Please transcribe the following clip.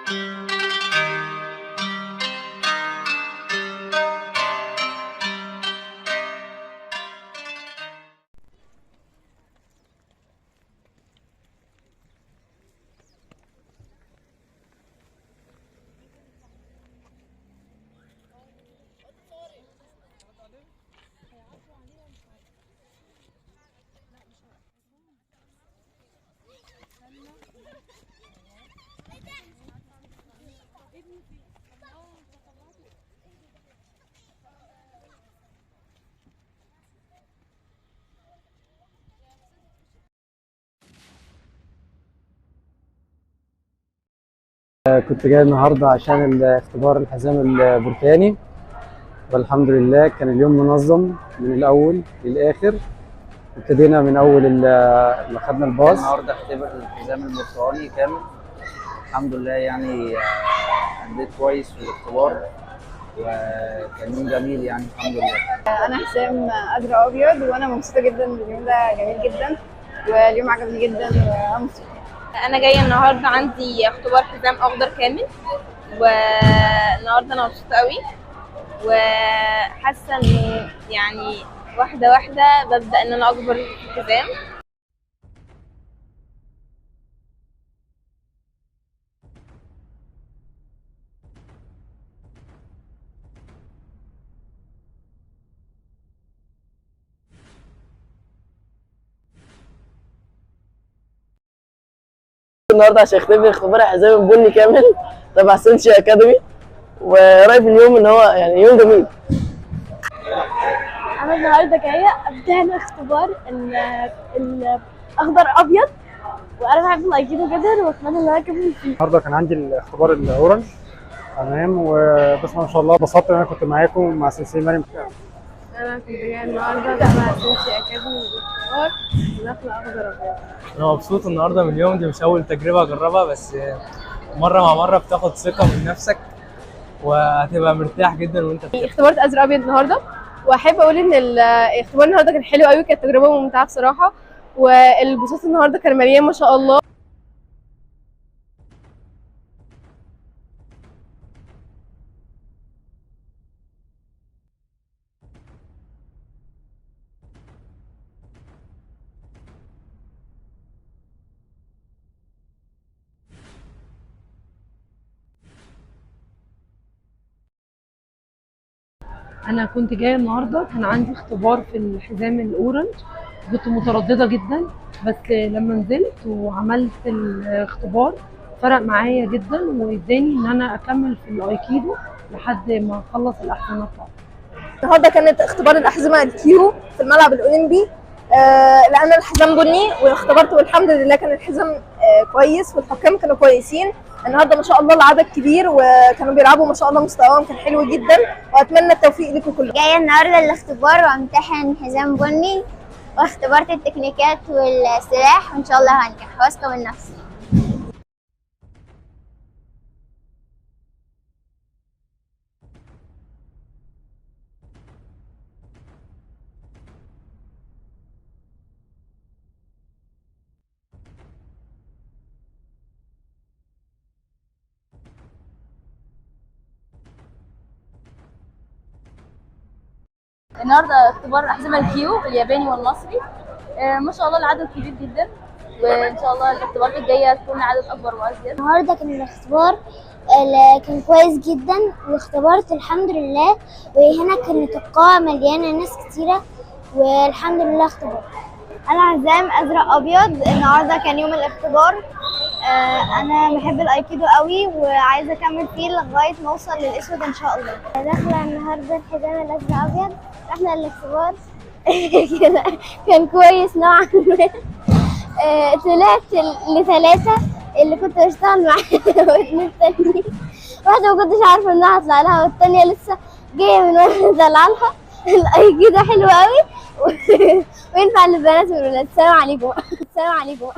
كنت جاي النهارده عشان الاختبار الحزام البرتقاني، والحمد لله كان اليوم منظم من الاول للاخر. ابتدينا من اول ما خدنا الباص. النهارده اختبر الحزام البرتقاني كامل، الحمد لله، يعني اديت كويس في الاختبار وكان يوم جميل يعني الحمد لله. انا حسام ازرق ابيض، وانا مبسوطة جدا باليوم ده، جميل جدا واليوم عجبني جدا وانا مبسوطة. انا جاية النهارده عندي اختبار حزام اخضر كامل، والنهارده انا مبسوطة قوي وحاسه انه يعني واحدة واحدة ببدا ان انا اكبر في الحزام. النهارده عشان اختبر اختبار حزام البني كامل تبع سينشي اكاديمي، ورايي في اليوم ان هو يعني يوم جميل. انا النهارده جاية امتحن اختبار الاخضر ابيض، وانا بحب الايكيدو جدا واتمنى ان انا اكمل فيه. النهارده كان عندي الاختبار ال orange، تمام، وبس ما شاء الله اتبسطت ان انا كنت معاكم مع sensei مريم. انا كنت جاية النهارده تبع سينشي اكاديمي الاختبار وداخله اخضر ابيض. انا مبسوط النهارده من اليوم، دي مش اول تجربه اجربها، بس مرة مع مرة بتاخد ثقة من نفسك وهتبقى مرتاح جدا وانت بتلعب. اختبرت ازرق ابيض النهارده، واحب اقول ان الاختبار النهارده كان حلو قوي، كانت تجربه ممتعة بصراحة، والبساط النهارده كان مليان ما شاء الله. انا كنت جاية النهارده كان عندي اختبار في الحزام ال orange، كنت مترددة جدا، بس لما نزلت وعملت الاختبار فرق معايا جدا واداني ان انا اكمل في الايكيدو لحد ما اخلص الاحزمه بتاعتي. النهارده كانت اختبار الاحزمه ال kyu في الملعب الاولمبي، لان الحزام بني واختبرته والحمد لله كان الحزام كويس والحكام كانوا كويسين. النهارده ما شاء الله العدد كبير وكانوا بيلعبوا ما شاء الله، مستواهم كان حلو جدا، واتمنى التوفيق لكم كلكم. جاية النهارده الاختبار وامتحن حزام بني، واختبرت التكنيكات والسلاح وان شاء الله هنجح، واثقة من نفسي. النهارده اختبار احزمة ال kyu الياباني والمصري، ما شاء الله العدد كبير جدا، وان شاء الله الاختبارات الجاية تكون عدد اكبر وازيد. النهارده كان الاختبار كان كويس جدا واختبرت الحمد لله، وهنا كانت القاعة مليانة ناس كتيرة والحمد لله اختبرت. انا حزام ازرق ابيض، النهارده كان يوم الاختبار. انا بحب الايكيدو قوي وعايزه اكمل فيه لغاية ما اوصل للاسود ان شاء الله. داخله النهارده الحزام الازرق ابيض، رحنا الاختبار كان كويس نوعا ما. طلعت لثلاثة اللي كنت بشتغل معاها واثنين تانيين، واحدة ما كنتش عارفه ان انا هطلع لها والتانية لسه جاية من وانا طالعه لها. الايكيدو حلو قوي وينفع للبنات والولاد. السلام عليكم. السلام عليكم.